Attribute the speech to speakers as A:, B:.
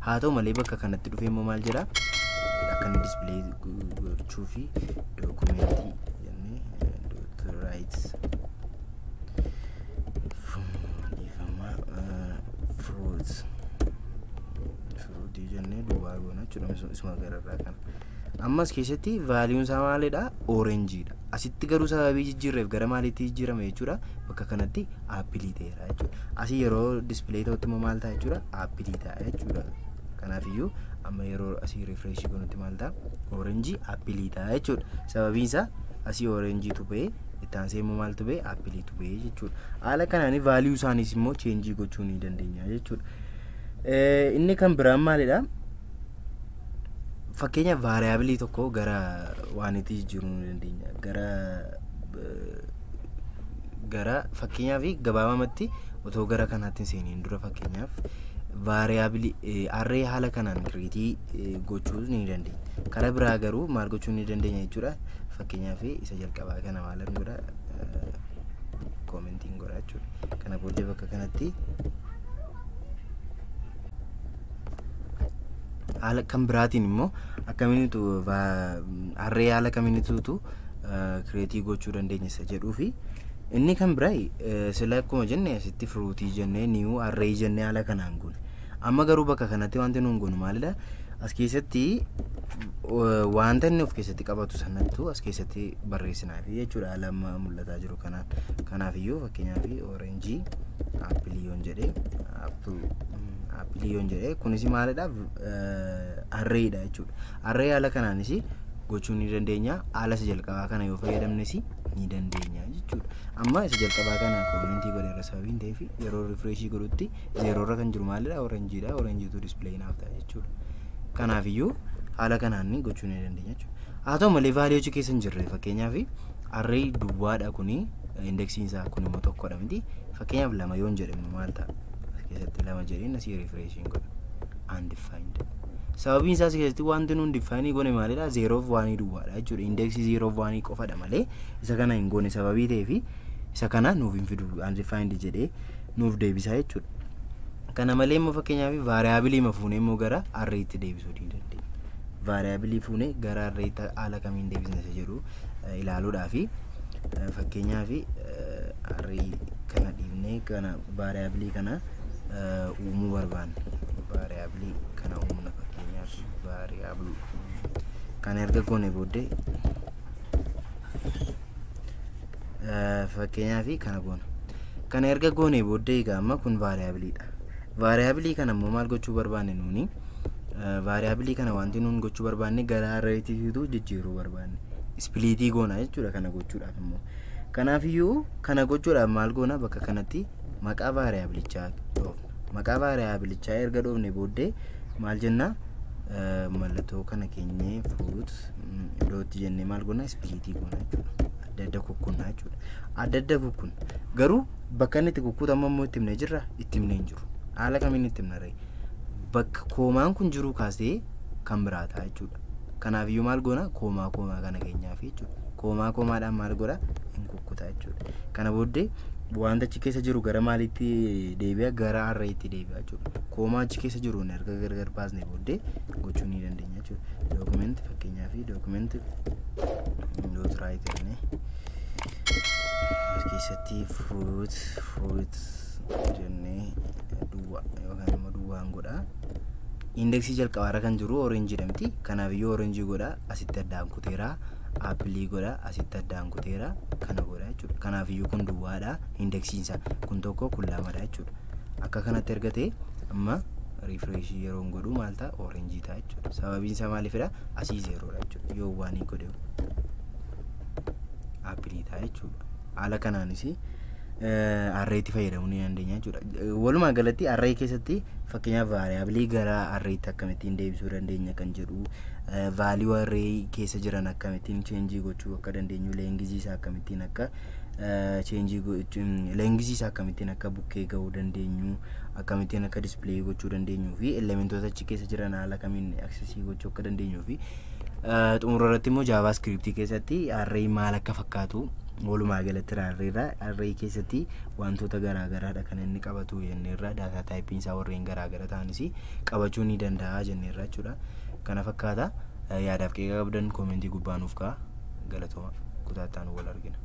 A: Haa ta'u malee bakka kanatti dhufee immoo maal jedha? Akka inni display gochuu fi dookumentii jennee dot write dhiifama fruitii jennee duwwaa goona jechuudha. Isuma gararraa kana. Ammas keessatti vaaliyuun isaa maalidha? Oranjiidha. Asitti garuu sababii jijjiirreef gara maaliitti jijjiirame jechuudha? Bakka kanatti aappilii ta'eera jechuudha. Asii yeroo display ta'utti immoo maal ta'a jechuudha? Aappilii ta'a jechuudha. Kanaafiyyuu amma yeroo asii refresh goonutti maal ta'a? Oranjii aappilii ta'a jechuudha. Sababiin isaa asii oranjiitu ba'ee itti aansee immoo maaltu ba'e? Aappiliitu ba'ee jechuudha. Haala kanaan vaaliyuu isaaniis immoo cheenjii gochuu ni dandeenya jechuudha. Inni kan biraan maalidha? Fakkeenya vaariyaabilii tokko gara waan itti jijjiiruu ni dandeenya. Gara fakkeenyaaf gabaabamatti otoo gara kanaatti hin seeniin dura fakkeenyaaf vaariyaabilii arree haala kanaan kireetii gochuu ni dandeenya. Karaa biraa garuu maal gochuu ni dandeenya jechuudha. Fakkeenyaaf isa jalqabaa kana maalan godha? Koomentiin godha jechuudha. Kana booddee bakka kanatti haala kan biraatiin immoo akkamiinitu arree haala kamiinituutu kireetii gochuu dandeenya isa jedhuu fi inni kan biraa sila akkuma jenne asitti firuutii jennee niiwuu arree jennee haala kanaan goone. Amma garuu bakka kanatti wanti nuun goonu maalidha? As keessatti wanta inni of keessatti qabatu sanattu as keessatti barreessinaafi jechuudha. Haala amma mul'ataa jiru kanaan. Kanaafiyyuu fakkeenyaaf oranjii aappilii yoon jedhee aappilii yoon jedhee kunis maalidha? Arreedha jechuudha. Arree haala kanaanis gochuu ni dandeenya. Haala isa jalqabaa kana yoo fayyadamnes ni dandeenya jechuudha. Amma isa jalqabaa kana koomentii godheera sababiin ta'eef yeroo rifreeshii godhutti zeeroorra kan jiru maalidha? Oranjiidha. Oranjiitu display naaf ta'a jechuudha. Kanaafiyyuu haala kanaan gochuu ni dandeenya jechuudha. Haa ta'u malee vaaliyoo achi keessa hin jirre fakkeenyaaf arree duwwaadha kuni indeksiin isaa kun immoo tokkodha miti. Fakkeenyaaf lama yoon jedhamu maal ta'a? As keessatti lama jedheen asii rifreeshiin godha. Undefined. Sababiin isaa as keessatti wanti nuun define goone maalidha? Zeeroof waanii duwwaadha jechuudha. Indeksii zeeroof waanii qofadha malee isa kana hin goone sababii ta'eef isa kana nuuf hin fidu undefined jedhee nuuf deebisa jechuudha. Kana malee immoo fakkeenyaaf vaariyaabilii ma fuunee immoo gara arreetti deebisuu ni dandeenya. Vaariyaabilii fuunee gara arreetti haala kamiin deebisna isa jedhu ilaaluudhaafi fakkeenyaaf arree kana dhiibnee kana vaariyaabilii kana uumuu barbaanna. Vaariyaabilii kana uumna fakkeenyaaf vaariyaabilii kana erga goone booddee fakkeenyaaf kana goona. Kana erga goone booddee egaa amma kun vaariyaabiliidha. Vaariyaabilii kana immoo maal gochuu barbaanne nuuni? Vaariyaabilii kana wanti nuun gochuu barbaanne gara arreetiitu jijjiiruu barbaanne. Ispiliitii goona jechuudha kana gochuudhaaf immoo. Kanaafiyyuu kana gochuudhaaf maal goona? Bakka kanatti maqaa vaariyaabilichaa dhoofna. Maqaa vaariyaabilichaa erga dhoofne booddee maal jenna? Mallattoo kana keenyee fruit dootti jennee maal goona? Ispiliitii goona jechuudha. Adda adda kukkunnaa jechuudha. Adda adda kukkunna. Garuu bakka inni itti kukkutamu immoo itti himnee jirra? Itti himnee hin jiru. Haala kamiin itti himna ree? Bakka koomaan kun jiru kaasee kan biraa ta'a jechuudha. Kanaafiyyuu maal goona? Koomaa koomaa kana keenyaaf jechuudha. Koomaa koomaadhaan maal godha? Hin kukkuta jechuudha. Kana booddee wanta achi keessa jiru gara maaliitti deebi'a? Gara arreetti deebi'a jechuudha. Koomaa achi keessa jiru erga gargar baasnee booddee gochuu ni dandeenya jechuudha. Dookumenti fakkeenyaaf dookumenti dot right jennee as keessatti fruit jennee duwwaa yookaan immoo duwwaan godha. Indeksii jalqabaarra kan jiru oranjiidha miti. Kanaafiyyuu oranjii godha asitti addaan kuteera. Aappilii godha asitti addaan kuteera. Kana godha jechuudha. Kanaafiyyuu kun duwwaadha. Indeksiin isaa kun tokko kun lamadha jechuudha. Akka kanatti erga ta'e amma rifreeshii yeroo godhu maal ta'a? Oranjii ta'a jechuudha. Sababiin isaa maaliifidha? Asii zeeroodha jechuudha. Yoo waan hin godhe aappilii ta'a jechuudha. Haala kanaanis arreetti fayyadamuu ni dandeenya jechuudha. Walumaa galatti arree keessatti fakkeenyaaf vaariyaabilii gara arreetti akkamittiin deebisuu dandeenya kan jedhu, vaaliyuu arree keessa jiran akkamittiin cheenjii gochuu akka dandeenyu, leengizii isaa akkamittiin akka cheenjii gochuu, leengizii isaa akkamittiin akka bukkee ga'uu dandeenyu, akkamittiin akka dispilay gochuu dandeenyuu fi elementoota achi keessa jiran haala kamiin aksesii gochuu akka dandeenyuu fi xumura irratti immoo jaavaa iskiriptii keessatti arree maal akka fakkaatu Walumaa galatti arrayirra, array keessatti wantoota garaagaraadha kan inni qabatu jenneerra. Data typeiin isaa warreen garaagara ta'anis qabachuu ni danda'a jenneerra jechuudha. Kana fakkaata. Yaadaaf qeeqa qabdan commentii gubbaa nuuf ka'a. Galatooma, kutaa itti aanu wal argina.